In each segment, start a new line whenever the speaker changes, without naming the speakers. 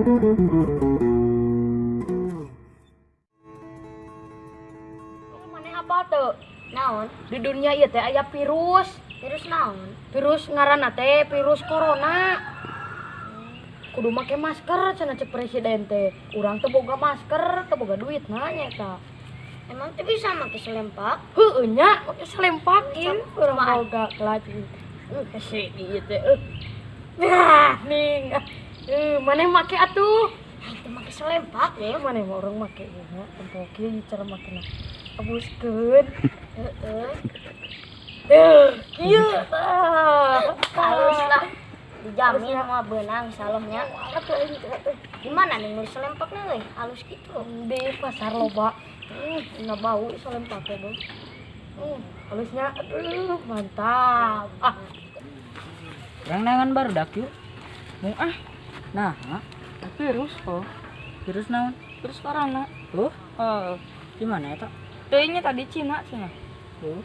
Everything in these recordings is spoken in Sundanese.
Maneh apa tuh?
Naon?
Di dunia ieu teh aya virus.
Virus naon?
Virus ngaranna teh virus corona. Kudu make masker cenah cek presiden teh. Urang teu boga masker, teu boga duit nah nya eta.
Emang teu bisa make selempak?
Heueuh nya, make selempak ieu urang
Kumaha?
Boga kelat. Hese ieu teh. Nah, ning. Maneh make atuh.
Aing teu make selempak
Ya
ya.
maneh mah urang make ieu nya, tempo kieu cara makena. Abuskeun.
Heeh.
Tuh, kieu tah.
Halus lah. Dijamin moal beunang insyaallah nya. Di mana nih meuli selempakna euy? Halus kitu.
Di pasar loba. Nggak bau selempak teh, Bang. Halusnya aduh, mantap. Ah,
Urang neangan barudak yuk.
Mau ah,
Nah, ha?
Virus oh.
Virus naon?
Virus corona.
Tuh,
Oh,
di mana eta?
Teuing nya tadi Cina cenah.
Tuh.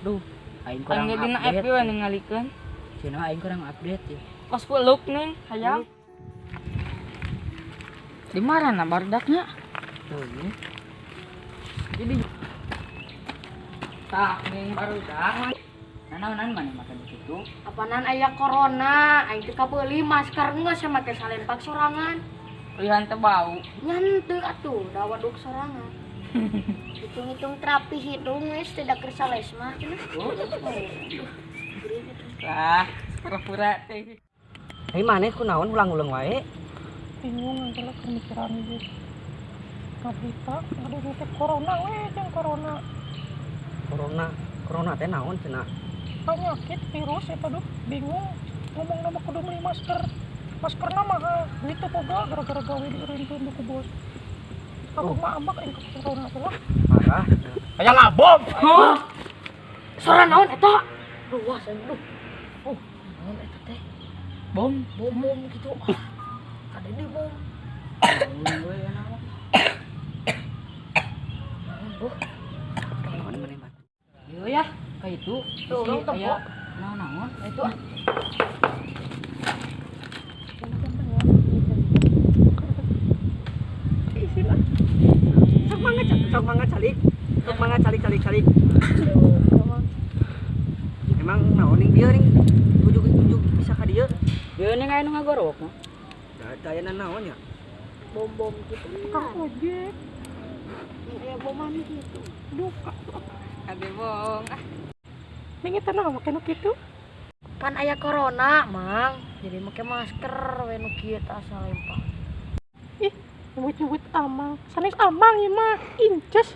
Duh, aing kurang
Aing ge dina
update.
FB we ningalikeun.
Cenah aing kurang update ya.
Kos peluk ning hayang. Di mana barudaknya?
Tuh.
Jadi tah ning barudak.
Nah, naonan maneh makan di situ?
Apanan aya corona, aing teu kabeuli masker geus make salempak sorangan.
Lihan teu bau.
Nyan teu atuh, da waduk sorangan.
Hitung-hitung terapi hidung geus teu da keur salesma cenah.
Lah, pura-pura teh.
Hei maneh kunaon ulang-ulang wae?
Bingung antara pemikiran gitu berita aduh teh corona we jeung corona.
Corona, corona teh naon cenah?
Penyakit virus eta, duh, bingung ngomong nama kudu beli masker, maskerna mahal, duit teu boga gara-gara gawe dieureunkeun ku bos aku.
Oh.
Mah ambak aing ke corona teh lah.
Parah.
Aya ngabom.
Hah? Suara naon eta? Duh, wah, saya duh. Oh, naon eta teh?
Bom.
Bom bom gitu. Ah, ada di bom. Naon, buh?
Naon maneh batu? Ieu ya, ka itu.
Tuh, urang tempo.
Aya naon-naon?
Itu ah.
Sok mangga, sok mangga calik. Sok mangga calik calik calik. Emang naon ning dieu ning ujug-ujug bisa ka dieu? Dieu ning aya nu ngagorowok mah. Da aya naon ya?
Bom bom gitu.
Tukang ojek.
Aya boman gitu.
Duka.
Ade bohong. Ah,
ning eta naon make nu kitu?
Pan aya corona, Mang. Jadi make masker we nu kieu tah salempak.
Ih, nyebut-nyebut amang, sanes amang ieu mah inces.